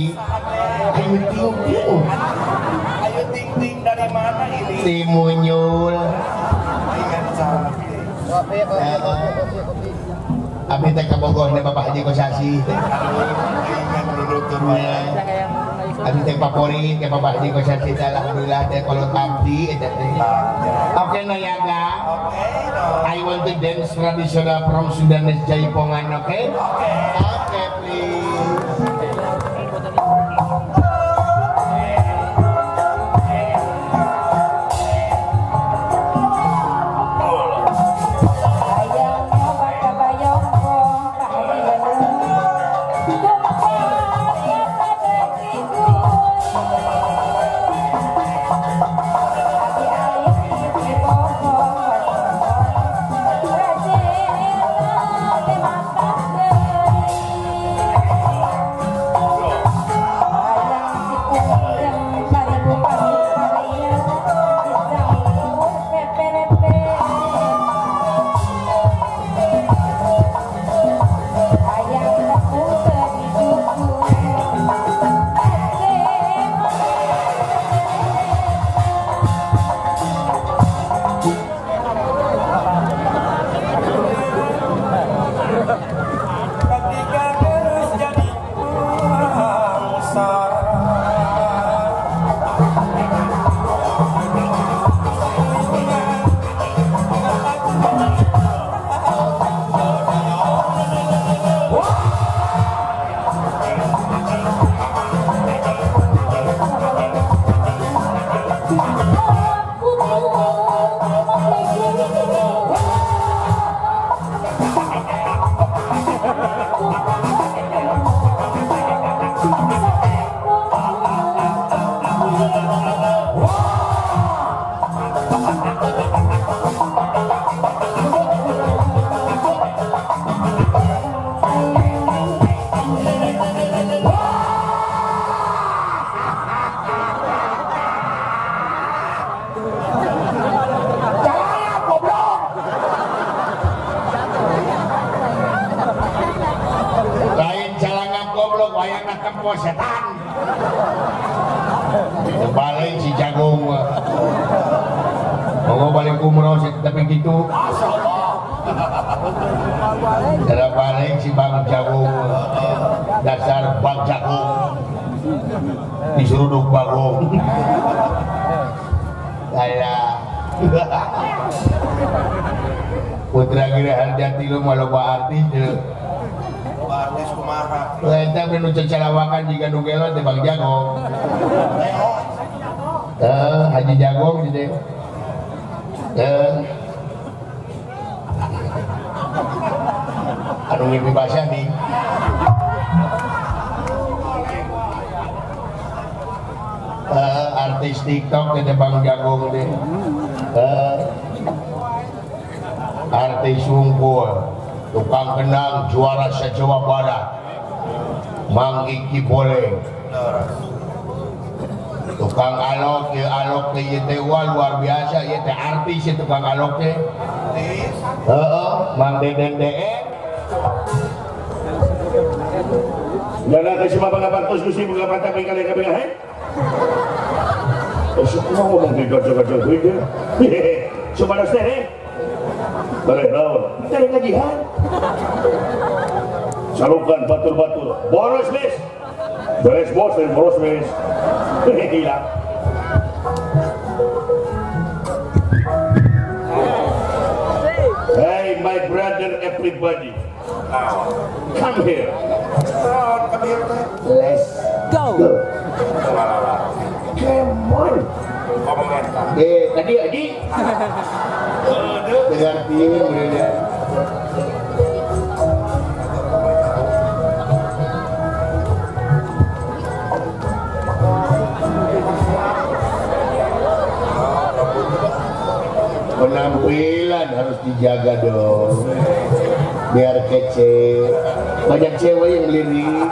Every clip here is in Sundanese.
Dewi. Ayu Ting Ting. Ayu Ting Ting dari mana ini? Si Munyul. Ingat cantik. Abdi teh ka Bogor teh Bapak Haji Kosasi. Ingat dulu tuh. Abdi teh favorit ke Bapak Haji Kosasi teh alhamdulillah teh kalau abdi eta teh. Oke Nayaga. Oke. I want to dance traditional from Sundanese Jaipongan, oke? Okay? Oke, please. Setan balik si jagung mau balik umroh tapi gitu cara balik si bang jagung dasar bang jagung diseruduk bagong saya Putra Gira Harjati lu malu pak artis artis kumaha. Eta nu cacalawakan jiga nu gelo teh Bang Jagong. Haji Jagong di teh. Anu ngimpi basah nih. Artis TikTok teh Bang Jagong teh. Artis wungkul. Tukang kendang juara se-Jawa Barat Mang Iki Boleh tukang alok ya alok teh ieu teh luar biasa ieu teh artis ieu tukang alok teh heeh Mang Deden DE Dana ka si Bapak Ngabartos Gusti buka mata kali kali kali he Sok ngomong di gajah-gajah teh Sumados teh he Bare naon teh ngajihan salukan batur-batur boros mes beres bos dan boros mes hilang. Hey my brother everybody, come here, let's go, come on. Tadi Adi dengar pieu udah. Penampilan harus dijaga dong, biar kece. Banyak cewek yang lirik.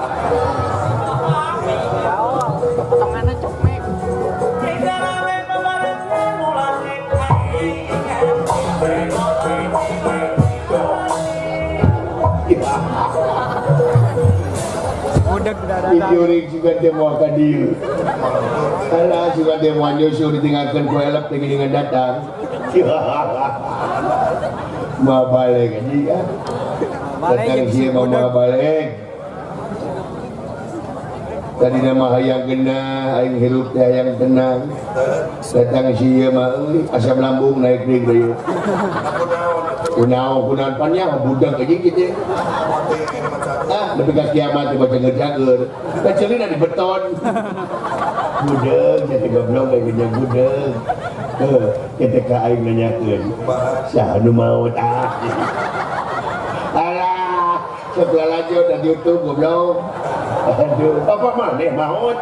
Dijuring juga teh moal ka dieu. Alah juga teh moal nyusul ditinggalkeun ku elep teh geuningan datang. Moal balik anjing ah. Datang sieun mah moal balik. Tadina mah hayang genah, aing hirup teh hayang tenang. Datang sieun mah euy asam lambung naik deui deui. Kunaon kunaon panjang budak anjing kitu. Ah, lebih ka kiamat teh baca cager. Kacelina di beton. Budeg jadi goblok aing nya budeg. Heuh, kitu ka aing nanyakeun. Saha nu maot ah. Alah, sok lalajo da YouTube goblok. Aduh, apa maneh maot?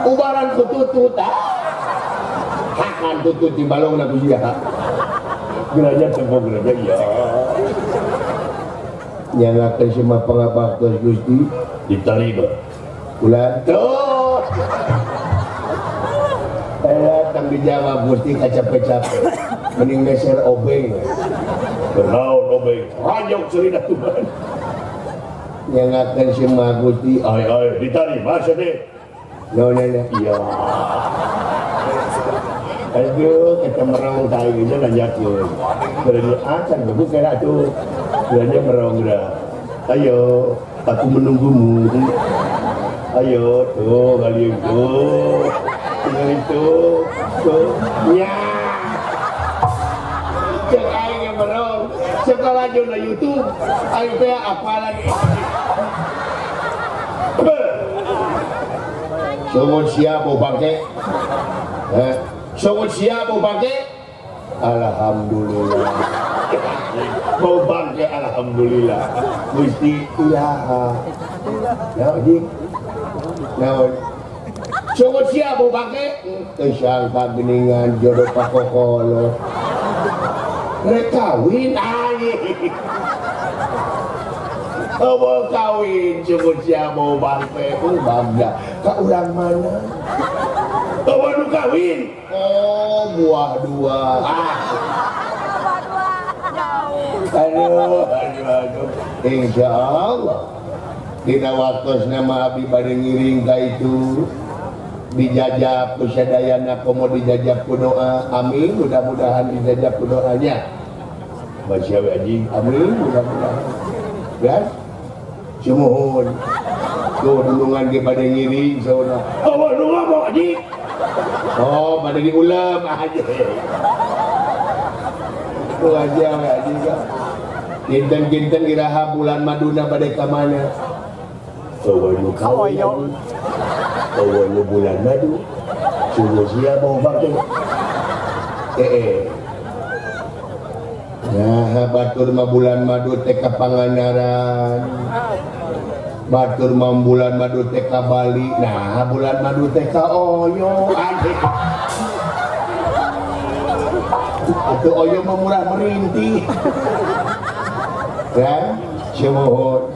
Ubaran ku tutut ah. Hakan tutut di balongna ku sia. Gerajat tempo gerajat ya. Nyalakan semua pangabaktos Gusti diterima. Ulah tuh. Tang dijawab Gusti kacape-cape. Mending meser obeng. Bernaon obeng. Rajok cerita Tuhan. Nyalakan semua Gusti. Ai ai diterima sedih. No no no. Iya. Aduh, kita merong tahu aja nanyakeun. Berarti acan buku kira tuh. Berarti merong dah. Ayo, aku menunggumu. Ayo, tuh kali itu. Tinggal itu. Tuh. Ya. Cek aing yang merong. Sekolah aja na YouTube. Aing teh apalan. Sungut siap mau pakai. Sungut siap mau pakai. Alhamdulillah. Mau bangke alhamdulillah. Gusti ilaha. Ya anjing. Naon? Sungut siap mau bangke. Teu sangka geuningan jodoh pakokolo. Rek kawin anjing. Mau kawin sungut siap mau bangke. Bangga. Ka urang mana? Bawa nu kawin. Oh, buah dua. Ah. Aduh, aduh, aduh. Insya Allah. Dina waktosna mah abdi bade ngiring ka itu. Dijajab ku sadayana komo dijajab ku doa. Amin, mudah-mudahan dijajab ku doanya. Baca we anjing. Amin, mudah-mudahan. Gas. Sumuhun. Tuh dulungan ge bade ngiring sauna. Bawa nu ngomong anjing. Oh, pada diulam aja. Tuh aja anjing. Kinten-kinten iraha bulan maduna bade ka mana? Bawa nu kawin. Bawa nu bulan madu. Sungguh sia mau bangke. Nah, batur mah bulan madu teh ka Pangandaran. Batur mah bulan madu teh ka Bali. Nah, bulan madu teh ka Oyo. Anjing. Atuh Oyo mah murah merintih. Ya, sumuhun.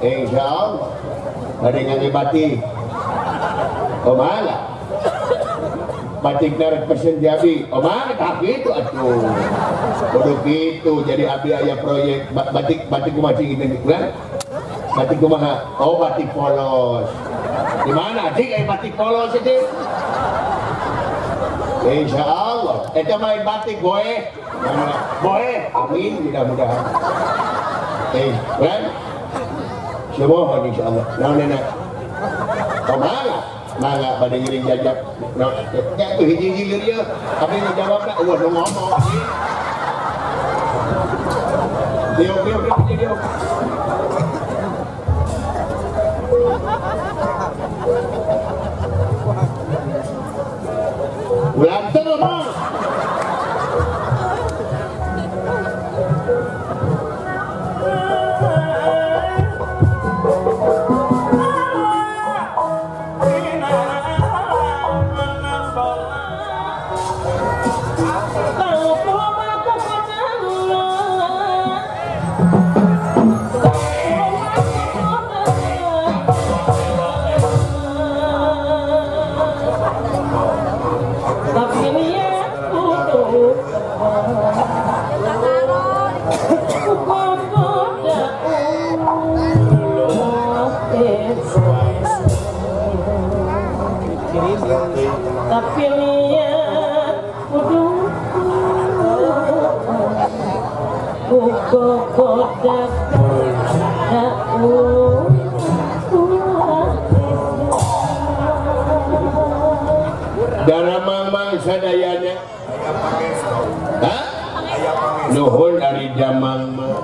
Insyaallah. Bade ngangge batik. Kumaha? Batik narek pesen di abi. Kumaha tah kitu atuh. Kudu kitu jadi abi aya proyek batik batik kumaha cing kitu kan? Batik kumaha? Oh, batik polos. Di mana cing aya batik polos itu? Insyaallah. Eta main batik boe. Boe. Amin mudah-mudahan. Kan? Sumuhun insyaallah. Naon nenek? Kumaha? Mangga bade ngiring jajab. Naon? Ya tuh hiji-hiji lieur ieu. Abdi nu jawabna eueuh nu ngomong. Diuk diuk diuk diuk. Ulah teu ngomong. Tapi Tapi lihat kudu kodak Dara Mamang sadayana. Hah? Nuhun ari damang mah.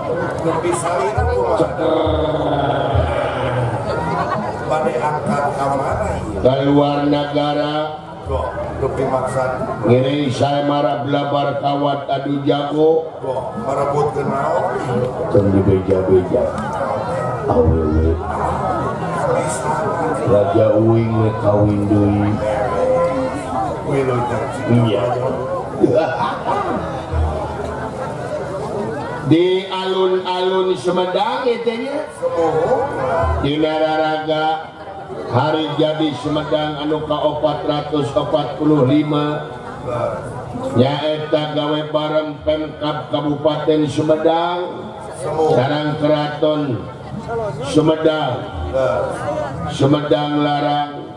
Bade angkat ka mana ieu? Keluar nagara. Ngiring saya marah belabar kawat adu jago. Merebut naon? Tong dibeja-beja. Awewe. Raja uing we kawin deui. Iya. Di alun-alun Sumedang itu nya. Dina raraga hari jadi Sumedang anu ka 445 nyaeta gawe bareng Pemkab Kabupaten Sumedang sareng Keraton Sumedang, Sumedang Larang,